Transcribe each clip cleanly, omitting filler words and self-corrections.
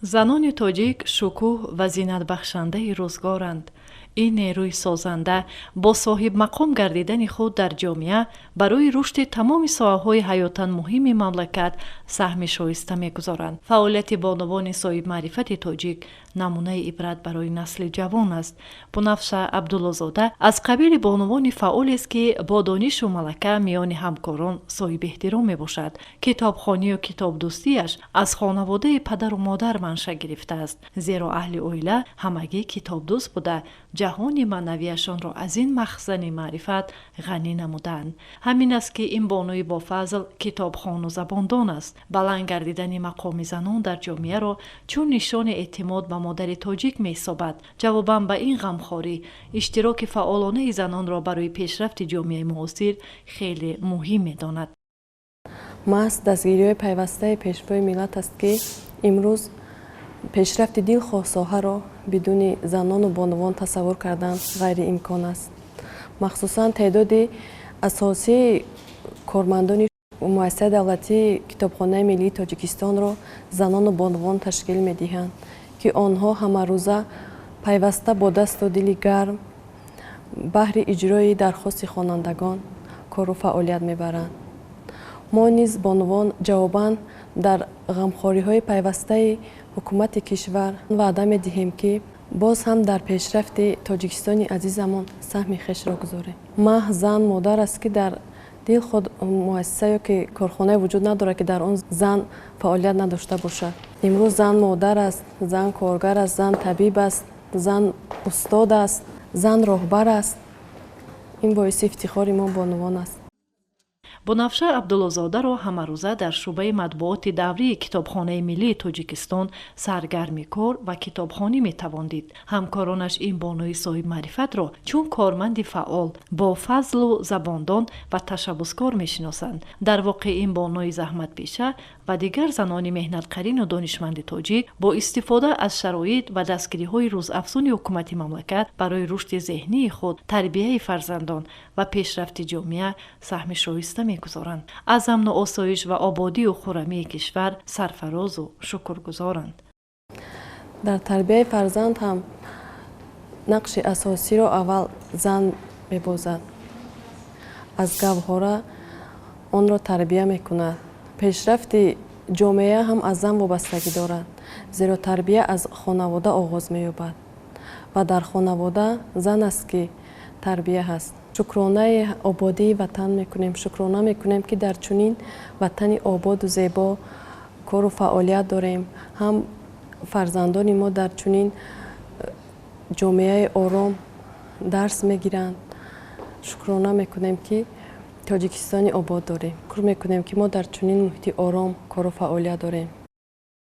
Занони тоҷик шукӯҳ ва зинатбахшандаи рӯзгоранд. Ин нерӯи созанда бо соҳибмақом гардидани худ дар ҷомеа барои рушди тамоми соҳаҳои ҳаётан муҳими мамлакат саҳми шоиста мегузоранд. Фаъолияти бонувони соҳибмаърифати тоҷик намунаи ибрат барои насли ҷавон аст. Бунафша Абдуллозода аз қабили бонувони фаъолест, ки бо донишу малака миёни ҳамкорон соҳибэҳтиром мебошад. Китобхонию китобдӯстиаш аз хонаводаи падару модар манша гирифтааст, зеро аҳли оила ҳамагӣ китобдӯст буда, ҷаҳони маънавиашонро аз ин махзани маърифат ғанӣ намудаанд. Ҳамин аст, ки ин бонуи бофазл китобхону забондон аст. Баланд гардидани мақоми занон дар ҷомеаро чун нишони эътимод ба модари тоҷик меҳисобад. Ҷавобан ба ин ғамхорӣ, иштироки фаъолонаи занонро барои пешрафти ҷомеаи муосир хеле муҳим медонад. Маҳз дастгириҳои пайвастаи Пешвои миллат аст, ки имрӯз пешрафти дилхоҳ соҳаро бидуни занону бонувон тасаввур кардан ғайриимкон аст. Махсусан теъдоди асосии кормандони Муассисаи давлатии Китобхонаи миллии Тоҷикистонро занону бонувон ташкил медиҳанд, ки онҳо ҳамарӯза пайваста бо дасту дили гарм баҳри иҷрои дархости хонандагон кору фаъолият мебаранд. Мо низ, бонувон, ҷавобан дар ғамхориҳои пайвастаи ҳукумати кишвар ваъда медиҳем, ки боз ҳам дар пешрафти Тоҷикистони азизамон саҳми хешро гузорем. Маҳз зан модар аст, ки дар дилхоҳ муассиса ё ки корхонае вуҷуд надорад, ки дар он зан фаъолият надошта бошад. Имрӯз зан модар аст, зан коргар аст, зан табиб аст, зан устод аст, зан роҳбар аст. Ин боиси ифтихори мо, бонувон, аст. Бунафша Абдуллозодаро ҳамарӯза дар шӯъбаи матбуоти даврии Китобхонаи миллии Тоҷикистон саргарми кор ва китобхонӣ метавон дид. Ҳамкоронаш ин бонуи соҳибмаърифатро чун корманди фаъол, бофазлу забондон ва ташаббускор мешиносанд. Дар воқеъ, ин бонуи заҳматпеша ва дигар занони меҳнатқарину донишманди тоҷик бо истифода аз шароит ва дастгириҳои рӯзафзуни ҳукумати мамлакат барои рушди зеҳнии худ, тарбияи фарзандон ва пешрафти ҷомеа саҳми шоиста мегузоранд, аз амну осоиш ва ободию хуррамии кишвар сарфарозу шукргузоранд. Дар тарбияи фарзанд ҳам нақши асосиро аввал зан мебозад. Аз гаҳвора онро тарбия мекунад. Пешрафти ҷомеа ҳам аз зан вобастагӣ дорад, зеро тарбия аз хонавода оғоз меёбад ва дар хонавода зан аст, ки тарбия ҳаст. Шукронаи ободии ватан мекунем, шукрона мекунем, ки дар чунин ватани ободу зебо кору фаъолият дорем, ҳам фарзандони мо дар чунин ҷомеаи ором дарс мегиранд. Шукрона мекунем, ки Тоҷикистони обод дорем. Шукр мекунем, ки мо дар чунин муҳити ором кору фаъолият дорем.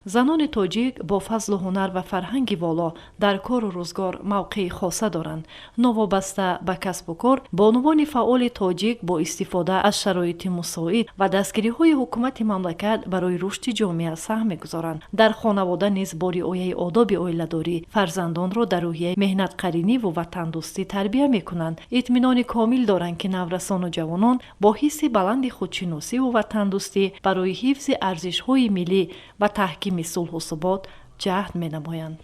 Занони тоҷик бо фазлу ҳунар ва фарҳанги воло дар кору рӯзгор мавқеи хоса доранд. Новобаста ба касбу кор, бонувони фаъоли тоҷик бо истифода аз шароити мусоид ва дастгириҳои ҳукумати мамлакат барои рушди ҷомеа саҳм мегузоранд. Дар хонавода низ бо риояи одоби оиладорӣ фарзандонро дар рӯҳияи меҳнатқариниву ватандӯстӣ тарбия мекунанд. Итминони комил доранд, ки наврасону ҷавонон бо ҳисси баланди худшиносиву ватандӯстӣ барои ҳифзи арзишҳои миллӣ ва таҳкими сулҳу субот ҷаҳд менамоянд.